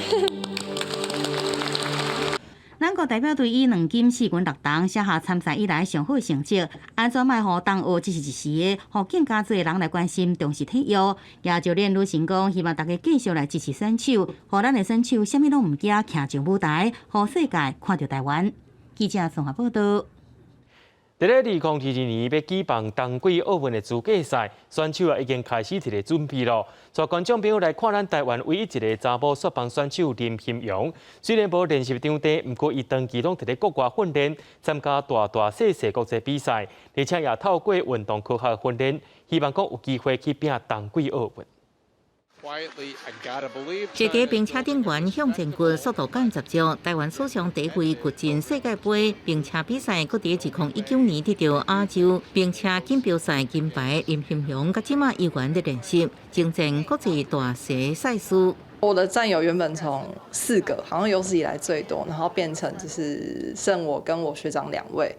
咱國代表隊以兩金四銀六銅寫下參賽以來上好成績。按怎莫予冬奧只是一時的，予更加濟人來關心重視體育。也教練呂成講，希望大家繼續來支持選手，予咱的選手啥物攏毋驚，徛上舞台，予世界看著台灣。記者綜合報道。佇咧2022年欲舉辦冬季奧運的資格賽，選手啊已經開始佇咧準備咯。帶觀眾朋友來看咱台灣唯一一个查某雪崩選手林歆陽，雖然無練習場地，毋過伊長期攏佇咧國外訓練，參加大大細細國際比賽，而且也透過運動科學訓練，希望講有機會去拼冬季奧運。坐佇冰車頂懸向前滾，速度感十足。台灣史上第一位掘進世界盃冰車比賽，閣佇2019年得著亞洲冰車錦標賽金牌。林歆陽佮這馬依然佇練習，征戰國際大型賽事。我的戰友原本從四個，好像有史以來最多，然後變成就是剩我跟我學長兩位。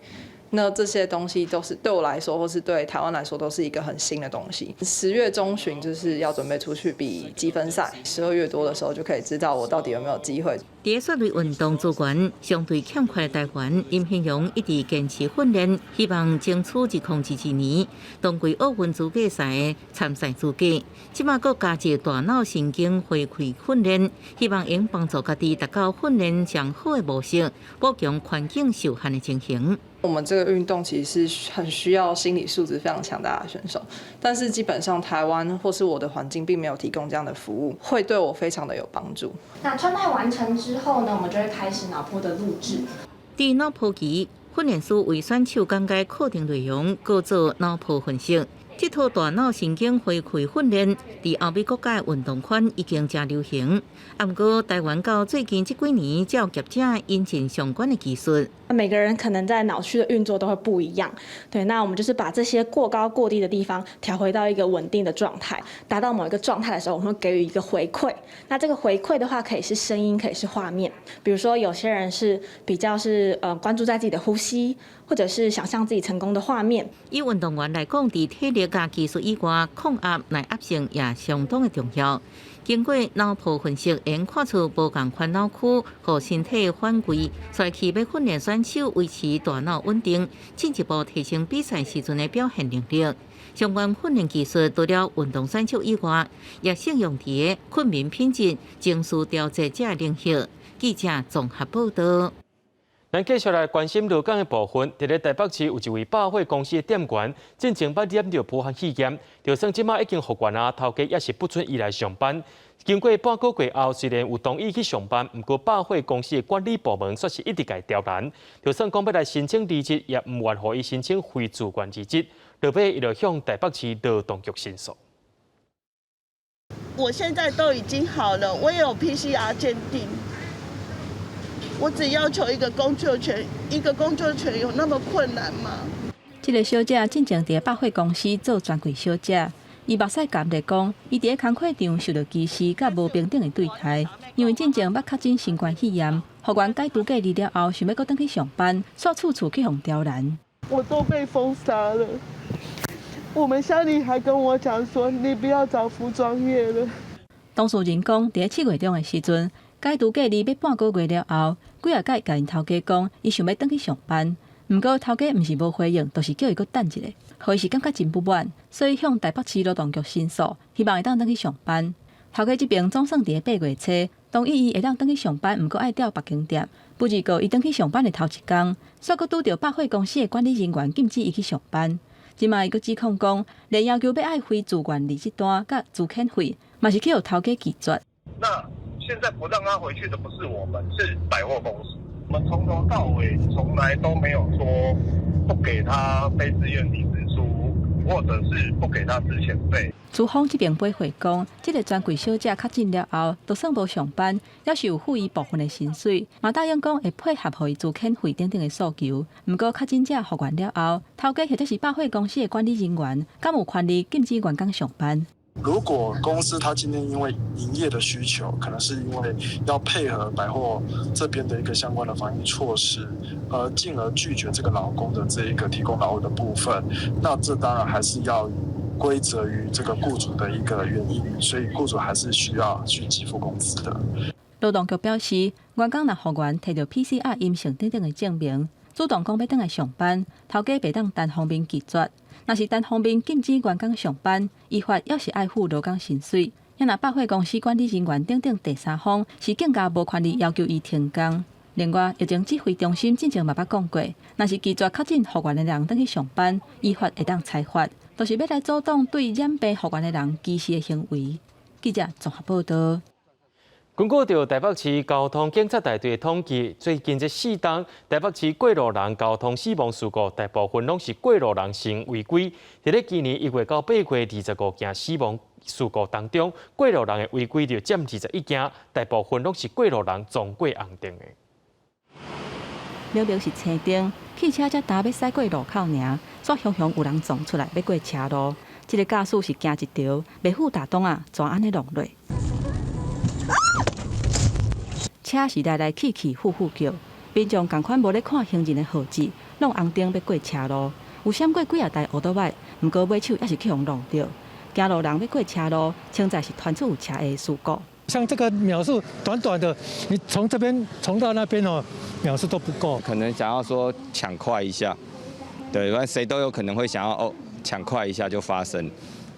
那這些東西都是對我來說，或是對台灣來說，都是一個很新的東西。10月中旬就是要準備出去比積分賽，12月多的時候就可以知道我到底有沒有機會。佇雪類運動資源相對欠缺的台灣，林歆陽一直堅持訓練，希望爭取2022年冬季奧運資格賽的參賽資格。這馬閣加入大腦神經回饋訓練，希望能幫助家己達到訓練上好的模式，補強環境受限的情形。我們這個運動其實是很需要心理素質非常強大的選手，但是基本上台灣或是我的環境並沒有提供這樣的服務，會對我非常的有幫助。那穿戴完成之後呢，我們就會開始腦波的錄製。佇腦波機訓練師為選手講解課程內容，閣做腦波分析。這套大腦神經回饋訓練，佇歐美國家運動圈已經誠流行。毋過台灣到最近這幾年，才有業者引進相關的技術。每個人可能在腦區的運作都會不一樣，對，那我們就是把這些過高過低的地方調回到一個穩定的狀態，達到某一個狀態的時候，我們會給予一個回饋。那這個回饋的話，可以是聲音，可以是畫面。比如說，有些人是比較是關注在自己的呼吸，或者是想象自己成功的畫面。以運動員來講，佇體力佮技術以外，抗壓耐壓性也相當的重要。經過腦波分析，會看出無仝款腦區予身體反饋，所以欲訓練選手維持大腦穩定，進一步提升比賽時陣的表現能力。相關訓練技術除了運動選手以外，也適用佇困眠品質、情緒調節這領域。記者綜合報道。咱繼續來關心勞工的部分。佇咧台北市有一位百貨公司的店員，進前捌染著武漢肺炎，就算這馬已經復原啊，頭家猶是不准伊來上班。經過半個月後，雖然有同意去上班，毋過百貨公司的管理部門煞是一直共伊刁難，就算講欲來申請離職，也毋願予伊申請非自願離職。落尾，伊就向台北市勞動局申訴。我現在都已經好了，我也有 PCR 鑑定。我只要求一個工作權，一個工作權有那麼困難嗎？這个小姐進前佇百貨公司做專櫃小姐，伊目屎含淚講，伊佇咧工課場受著歧視佮無平等的對待，因為進前捌確診新冠肺炎，復原解除隔離了後，想欲閣轉去上班，煞處處去予刁難。我都被封殺了，我們鄉里還跟我講說，你不要找服裝業了。當事人講，佇咧7月中的時陣，解除隔離欲半個月了後，幾仔擺共𪜶頭家講，伊想欲轉去上班，毋過頭家毋是無回應，就是叫伊閣等一下，予伊是感覺真不滿，所以向台北市勞動局申訴，希望會當轉去上班。頭家這邊總算佇咧8月初同意伊會當轉去上班，毋過愛調別間店。不過伊轉去上班的頭一工，煞閣拄著百貨公司的管理人員禁止伊去上班。這馬伊閣指控講，連要求欲愛非自願離職單佮資遣費，嘛是去予頭家拒絕。那現在不讓他回去的不是我們，是百貨公司。我們從頭到尾從來都沒有說不給他非自願離職書，或者是不給他資遣費。資方這邊回回講，這个專櫃小姐確診了後，就算無上班，猶是有付伊部分的薪水，嘛答應講會配合予伊資遣費等等的訴求。毋過確診者復原了後，頭家或者是百貨公司的管理人員，敢有權利禁止員工上班？如果公司他今天因為營業的需求，可能是因為要配合百貨這邊的一個相關的防疫措施，而進而拒絕這個勞工的這一個提供勞務的部分，那這當然還是要歸責於這個僱主的一個原因，所以僱主還是需要去給付工資的。勞動局表示，員工若復原提著 PCR 陰性等等的證明，主動講欲轉來上班，頭家袂當單方面拒絕。若是單方面禁止員工上班，依法猶是愛付勞工薪水。若百貨公司管理人員等等第三方是更加無權利要求伊停工。另外，疫情指揮中心進前嘛捌講過，若是拒絕確診復原的人轉去上班，依法會當裁罰，就是欲來阻擋對染病復原的人歧視的行為。記者綜合報道。根據著台北市交通警察大隊的統計，最近這4冬，台北市過路人交通死亡事故，大部分攏是過路人先違規。佇咧今年1月到8月25件死亡事故當中，過路人的違規就佔21件，大部分攏是過路人撞過紅燈的。明明是青燈，汽車才焦欲駛過路口爾，煞雄雄有人撞出來欲過車路。這个駕駛是驚一著，袂赴大擋啊，全按呢弄落。車是來來去去，呼呼叫，民眾仝款無咧看行人的號誌，攏紅燈欲過車路，有閃過幾仔台歐多擺，毋過尾手猶是去予挵著。行路人欲過車路，穿在是傳出有車禍事故。像這個秒數短短的，你從這邊衝到那邊哦，秒數都不夠。可能想要說搶快一下，對，反正誰都有可能會想要哦搶快一下就發生，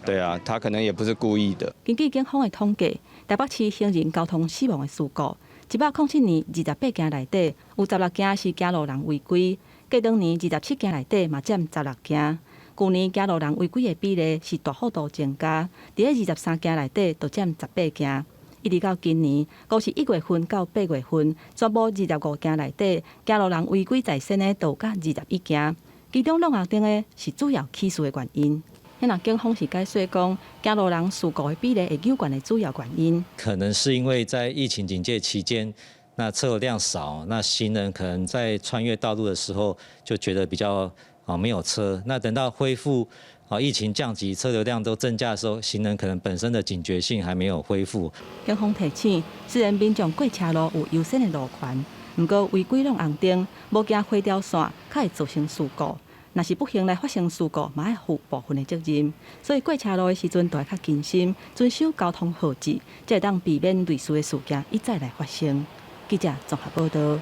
對啊，他可能也不是故意的。根據警方的統計，台北市行人交通死亡的事故，107年28件內底，有16件是行路人違規；過當年27件內底嘛佔16件。舊年行路人違規的比例是大幅度增加，佇咧23件內底就佔18件。一直到今年，閣是1月份到8月份，全部25件內底，行路人違規在先的就有甲21件，其中挵紅燈的是主要起事的原因。那警方是解說講，行路人事故的比例會有懸的主要原因，可能是因為在疫情警戒期間，那車流量少，那行人可能在穿越道路的時候就覺得比較啊沒有車。那等到恢復啊疫情降級，車流量都增加的時候，行人可能本身的警覺性還沒有恢復。警方提醒，雖然民眾過車路有優先的路權，毋過違規挵紅燈，無行回條線，較會造成事故。若是不幸來發生事故，嘛愛負部分的責任。所以過車路的時陣，就愛較謹慎，遵守交通號誌，才會當避免類似的事件一再來發生。記者綜合報道。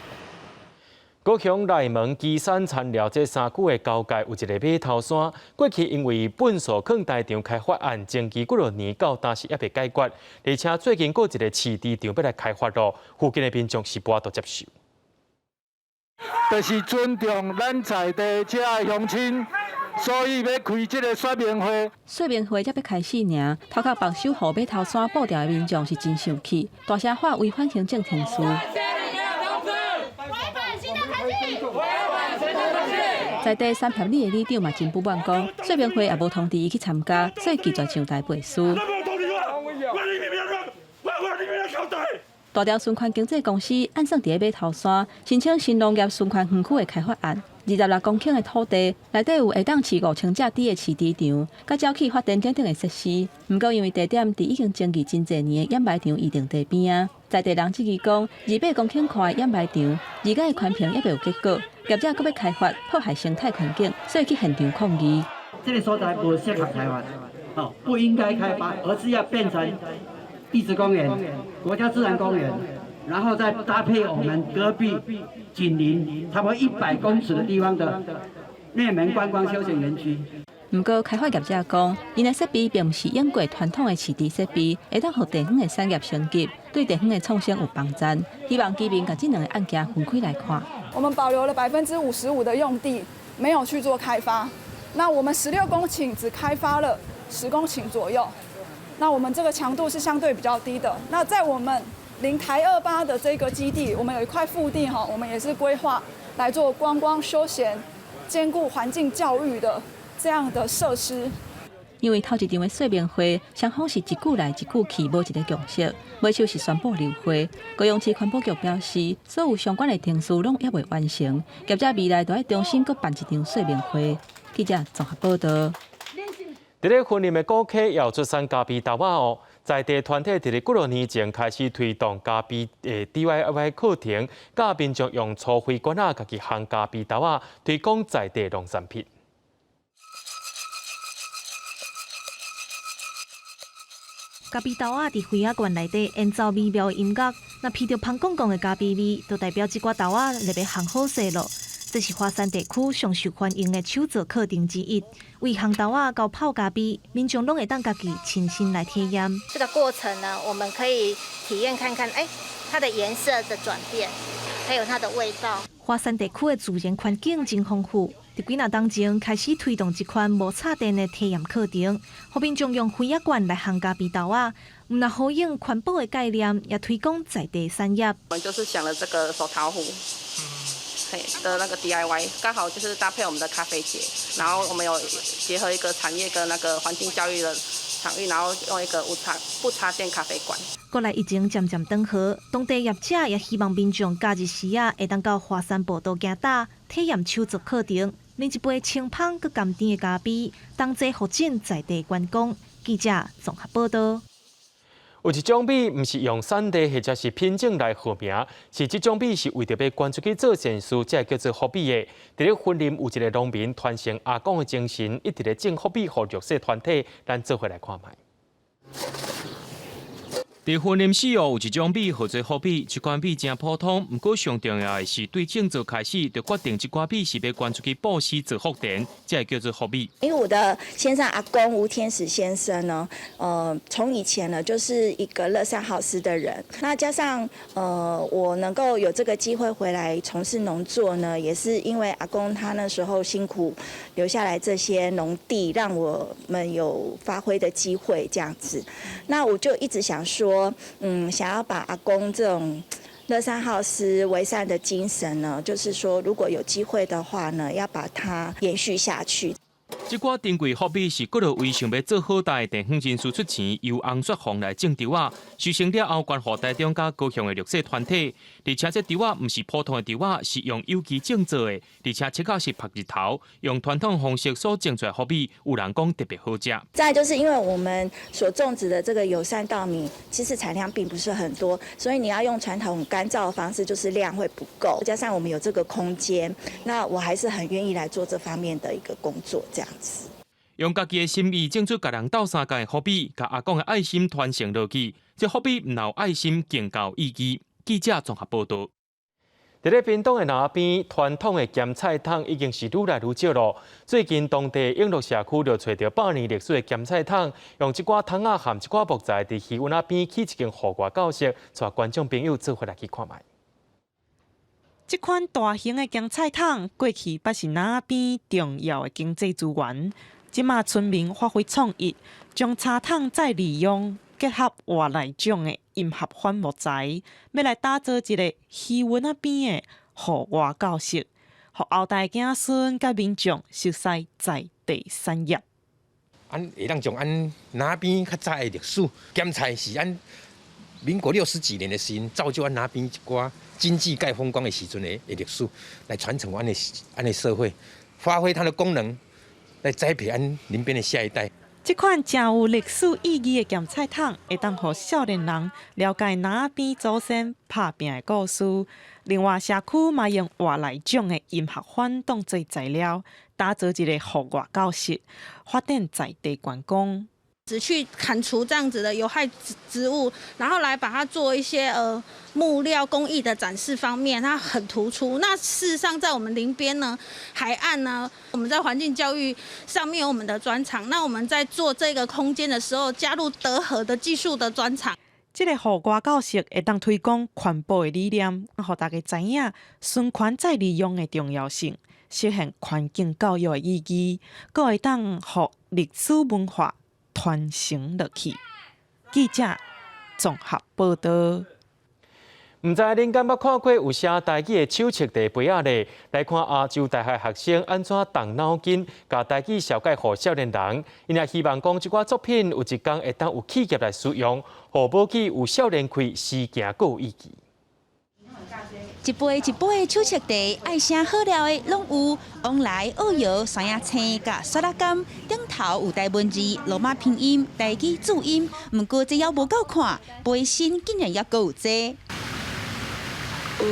高雄內門、旗山、田寮這三區的交界有一個碼頭山，過去因為糞埽囥台場開發案，爭議幾若年到今時猶未解決，而且最近閣有一個飼豬場欲來開發咯，附近的民眾是無法度接受。就是尊重咱在地遮的鄉親，所以欲開這個說明會。說明會才欲開始爾，頭殼縛守護碼頭山布條的民眾是真生氣，大聲喊違反行政程序。在地三協里的里長嘛真不滿，講說明會也無通知伊去參加，所以拒絕上台背書。大寮循環經濟公司按算佇咧碼頭山申請新農業循環園區的開發案，26公頃的土地內底有會當飼5000隻豬的飼豬場，佮沼氣發電等等的設施。毋過因為地點佇已經爭議真濟年的掩埋場預定地邊仔，在地人質疑講，28公頃寬的掩埋場，而家的環評猶未有結果，業者閣欲開發，破壞生態環境，所以去現場抗議。這個所在無適合開發，哦，不應該開發，而是要變成地質公園、國家自然公園，然後再搭配我們隔壁緊鄰差不多100公尺的地方的內門觀光休閒園區。毋過開發業者講，𪜶的設備並毋是用過傳統的飼豬設備，會當予地方的產業升級，對地方的創生有幫助。希望居民共這兩个案件分開來看。我們保留了55%的用地，沒有去做開發。那我們16公頃只開發了10公頃左右。那我們這個強度是相對比較低的。那在我們臨台28的這個基地，我們有一塊腹地哈，我們也是規劃來做觀光休閒、兼顧環境教育的這樣的設施。因為頭一場的說明會，雙方是一句來一句去，無一个共識，尾手是宣布流會。高雄市環保局表示，所有相關的程序攏猶未完成，業者未來都愛重新閣辦一場說明會。記者綜合報道。佇咧雲林的古溪也有出產咖啡豆仔哦，在地團體佇咧幾若年前開始推動咖啡的 DIY 課程，教民眾用粗廢罐仔家己烘咖啡豆仔，推廣在地農產品。咖啡豆仔佇花仔罐內底演奏美妙的音樂，若聞著芳公公的咖啡味，就代表這寡豆仔咧欲烘好勢囉。這是華山地區上受歡迎的手作課程之一。為烘豆仔到泡咖啡，民眾攏會當家己親身來體驗。這個過程呢，我們可以體驗看看，它的顏色的轉變，還有它的味道。華山地區的自然環境真豐富，佇幾若冬前開始推動這款無插電的體驗課程，予民眾用啡仔罐來烘咖啡豆仔，毋但呼應環保的概念，也推廣在地產業。我們就是想了這個手陶壺，的那個 DIY，剛好就是搭配我們的咖啡節，然後我們有結合一個產業跟那個環境教育的場域，然後用一個不插電咖啡館。過來疫情漸漸轉好，當地業者也希望民眾假日時仔會當到華山步道行踏，體驗手作課程，啉一杯清芳閣甘甜的咖啡，同齊復振在地觀光。記者綜合報道。有一種米，毋是用產地或者是品種來號名，是這種米是為著欲捐出去做善事，才會叫做福米的。佇咧雲林有一个農民傳承阿公的精神，一直咧種福米予弱勢團體，咱做伙來看覓。佇雲林四澳有一種米，號做福米，這款米誠普通，毋過上重要的是對種植開始就決定這寡米是欲捐出去布施做福田，才會叫做福米。因為我的先生阿公吳天使先生呢，從以前呢就是一個樂善好施的人，那加上我能夠有這個機會回來從事農作呢，也是因為阿公他那時候辛苦留下來這些農地，讓我們有發揮的機會，這樣子。那我就一直想說，想要把阿公這種樂善好施為善的精神呢，就是說如果有機會的話呢，要把它延續下去。這寡珍貴福米是閣落位想欲做好代的地方人士出錢，由洪雪鳳來種稻仔，收成了後捐予台中佮高雄的弱勢團體。而且這稻仔毋是普通的稻仔，是用有機種做的，而且切口是曝日頭，用傳統方式所種出來福米，有人講特別好食。再就是因為我們所種植的這個友善稻米，其實產量並不是很多，所以你要用傳統乾燥的方式，就是量會不夠。加上我們有這個空間，那我還是很願意來做這方面的一個工作，這樣子。用家己的心意種出共人鬥相共的福米，共阿公的愛心傳承落去。這福米毋但有愛心，更夠意義。記者綜合報導。佇咧屏東的南邊，傳統的鹹菜桶已經是愈來愈少囉。最近當地永樂社區就揣著百年歷史的鹹菜桶，用這寡桶仔和這寡木材，佇魚塭仔邊起一間戶外教室，帶觀眾朋友做伙來去看覓。這款大型的鹹菜桶，過去捌是南邊重要的經濟資源。這馬村民發揮創意，將柴桶再利用，結合外來種的陰合反木材，欲來打造一个魚塭仔邊的戶外教室，予後代子孫佮民眾熟悉在地產業。阮會當將阮南邊較早的歷史，鹹菜是阮民國60幾年的時陣，造就阮南邊一寡經濟蓋風光的時陣的歷史，來傳承阮的社會，發揮它的功能，來栽培阮林邊的下一代。這款誠有歷史意義的鹹菜桶，會當予少年人了解南邊祖先拍拚的故事。另外，社區嘛用外來種的陰合番當做材料，打造一个戶外教室，發展在地觀光。只去砍除這樣子的有害植物，然後來把它做一些木料工藝的展示方面，它很突出。那事實上，在我們林邊呢，海岸呢，我們在環境教育上面有我們的專長。那我們在做這個空間的時候，加入德和的技術的專長。這个戶外教室會當推廣環保的理念，予大家知影循環再利用的重要性，實現環境教育的意義，閣會當予歷史文化傳承落去。記者綜合報導。毋知恁敢捌看過有寫台語的手冊地杯仔咧？來看亞洲大學學生按怎動腦筋，共台語紹介予少年人。𪜶也希望講這寡作品有一工會當有企業來使用，予保起有少年氣，時行閣有意義。一杯一杯的手冊茶，愛啥好料的攏有，旺來澳搖、山仔青佮雪仔柑，頂頭有台文字、羅馬拼音、台語注音。毋過這猶無夠看，杯身竟然猶閣有這。有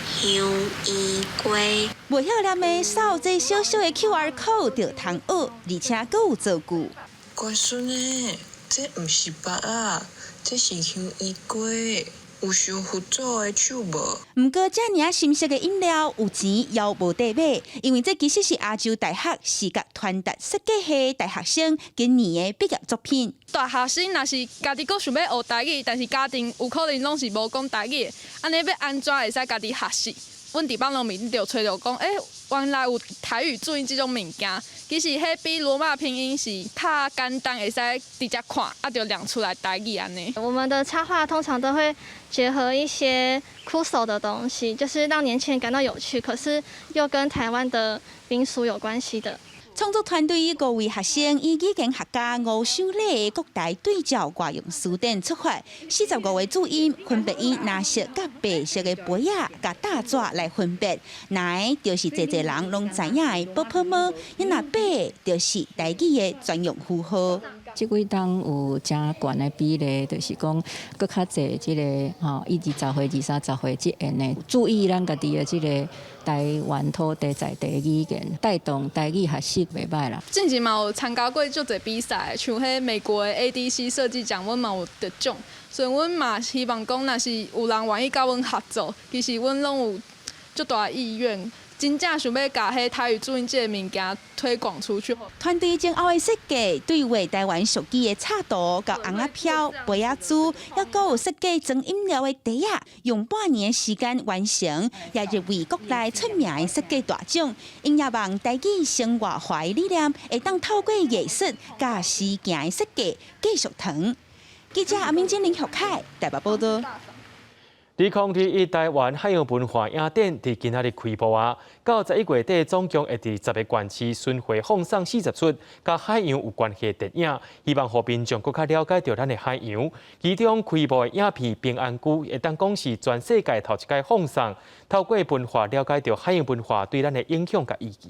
香圓粿。袂曉念的，掃這小小的 QR code 就通學，而且閣有造句。乖孫仔，這毋是肉仔，這是香圓粿。有像佛祖的手無？毋過遮爾仔深色的飲料有錢猶無得買，因為這其實是亞洲大學視覺傳達設計系大學生今年的畢業作品。大學生若是家己閣想欲學台語，但是家庭有可能攏是無講台語的，按呢欲按怎會使家己學習？阮佇放龍面就揣著講，欸，原來有台語注音這種物件，其實彼比羅馬拼音是較簡單，會使直接看，啊，就念出來台語按呢。我們的插畫通常都會結合一些酷手的東西，就是讓年輕人感到有趣，可是又跟台灣的民俗有關係的。創作團隊五位學生以語言學家吳守禮的國台對照外用辭典出發，45個注音分別以藍色佮白色的杯仔佮大紙來分別，藍的就是濟濟人攏知影的寶寶貓，若白的就是台語的專用符號。這幾冬有誠懸的比例，就是講閣較濟這个吼，以20歲、20、30歲這緣的注意咱家己的這个台灣土地在地語言，帶動台語學習袂䆀啦。之前嘛有參加過足濟比賽，像彼美國的 ADC 設計獎，阮嘛有得獎。所以阮嘛希望講，若是有人願意佮阮合作，其實阮攏有足大意願。真正想欲共彼台語注音這个物件推廣出去。團隊前後的設計對話台灣屬意的插圖、佮尪仔飄、杯仔珠，猶閣有設計裝飲料的袋仔，用半年的時間完成，也入圍國內出名的設計大獎。𪜶也望台語生活化的理念，會當透過藝術佮時行的設計繼續傳。記者阿明珍、林玉凱台北報導。2021台灣海洋文化影展佇今仔日開幕啊！到11月底，總共會佇10个縣市巡迴放送40齣佮海洋有關係的電影，希望予民眾閣較了解著咱的海洋。其中開幕的影片《平安龜》會當講是全世界頭一擺放送，透過文化了解著海洋文化對咱的影響佮意義。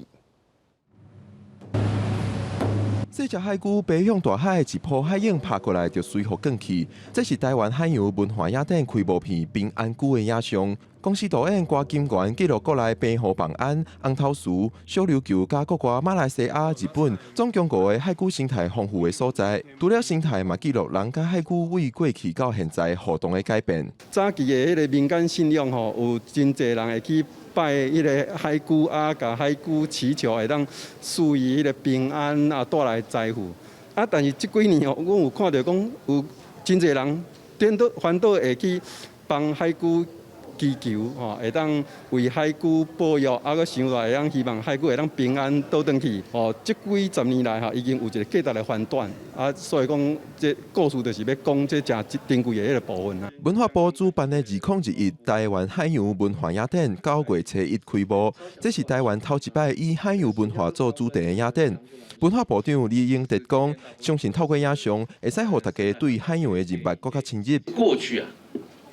這隻海龜飛向大海，一波海湧拍過來就隨予捲去。這是台灣海洋文化影展開幕片《平安龜》的影像。公司導演郭金元記錄國內澎湖望安、紅頭嶼、小琉球佮國外馬來西亞、日本，總共五个海龜生態豐富的所在。除了生態，嘛記錄人佮海龜對過去到現在互動的改變。早期的彼个民間信仰吼，有真濟人會去拜彼个海龜啊，共海龜祈求會當賜予彼个平安啊，帶來財富。啊，但是這幾年吼，阮有看著講有真濟人顛倒反倒會去幫海龜祈求吼，會當為海龜保佑，啊，閣想來會當希望海龜會當平安倒轉去。吼，這幾十年來吼，已經有一個價值的翻轉。啊，所以講這故事就是欲講這誠珍貴的彼个部分啊。文化部主辦的2021台灣海洋文化影展9月初一開幕，這是台灣頭一擺以海洋文化做主題的影展。文化部長李英哲講，相信透過影像，會使予大家對海洋的認識閣較深入。過去啊，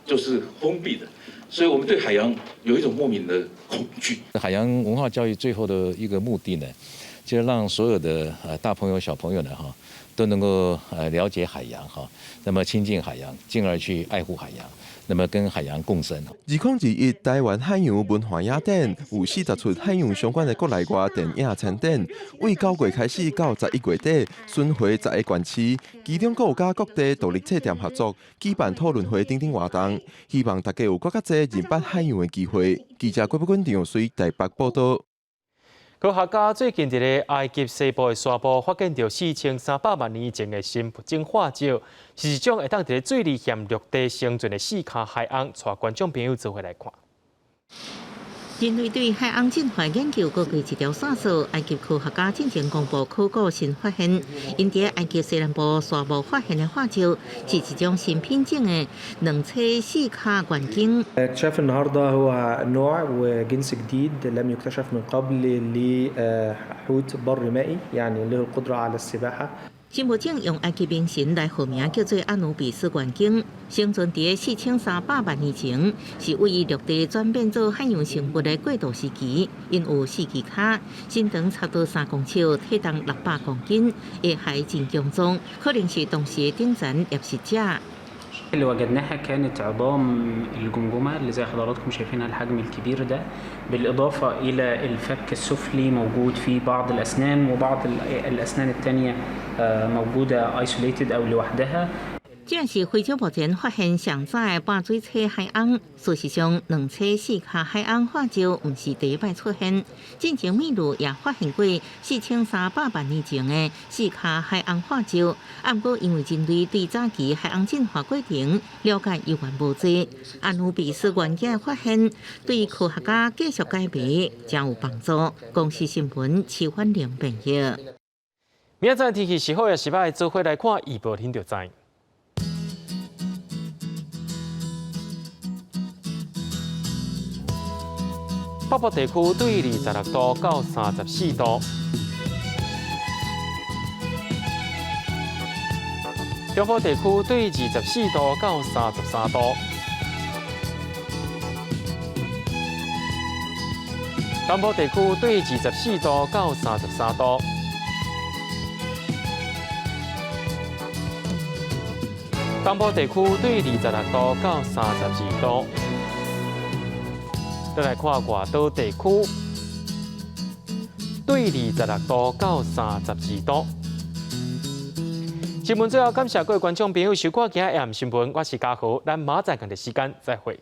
就是封閉的。所以我們對海洋有一種莫名的恐懼。海洋文化教育最後的一個目的呢，就是讓所有的大朋友小朋友呢哈，都能夠了解海洋哈，那麼親近海洋，進而去愛護海洋，那麼跟海洋共生。2021台灣海洋文化影展有40齣海洋相關的國內外電影參展，對9月開始到11月底巡迴10个縣市，其中閣有佮各地獨立冊店合作舉辦討論會等等活動，希望大家有閣較濟認捌海洋的機會。記者郭寶君、陳玉水台北報導。科學家最近佇咧埃及西部的沙埔發現著4300萬年前的生物化石，是一種會當佇咧水裡蜆陸地生存的四跤海鰪，帶觀眾朋友做伙來看。人類對海鰪進化研究閣過一條線索，埃及科學家進前公布考古新發現，𪜶佇埃及西南部沙漠發現的化石是一種新品種的兩棲四跤原鯨。 اكتشاف النهارده هو نوع وجنس جديد لم يكتشف من قبل لحوت بر مائي يعني له القدرة على السباحة。新物種用埃及冥神來號名，叫做阿努比斯原鯨，生存佇4300萬年前，是位於陸地轉變做海洋生物的過渡時期。𪜶有四支跤，身長差不多3公尺，體重600公斤，下頦真強壯，可能是當時的頂層獵食者。 اللي وجدناها كانت عظام الجمجمة اللي زي حضراتكم شايفينها الحجم الكبير ده، بالإضافة إلى الفك السفلي موجود فيه بعض الأسنان وبعض الأسنان التانية موجودة isolated أو لوحدها. 這是非洲目前發現上早的半椎體海鰪。事實上，兩棲四跤海鰪化石毋是第一擺出現，進前秘魯也發現過4300萬年前的四跤海鰪化石。啊，毋過因為人類對早期海鰪進化過程了解猶原無濟，阿努比斯原鏡的發現對科學家繼續解謎誠有幫助。公視新聞徐婉玲編譯。明仔載天氣是好抑是䆀，做伙來看預報，恁就知。北部地區對26度到34度，中部地區對24度到33度，東部地區對24度到33度，東部地區對26度到32度。再來看外島地區，對26度到32度。新聞最後感謝各位觀眾朋友收看今日的新聞，我是嘉豪，咱明仔載仝個時間再會。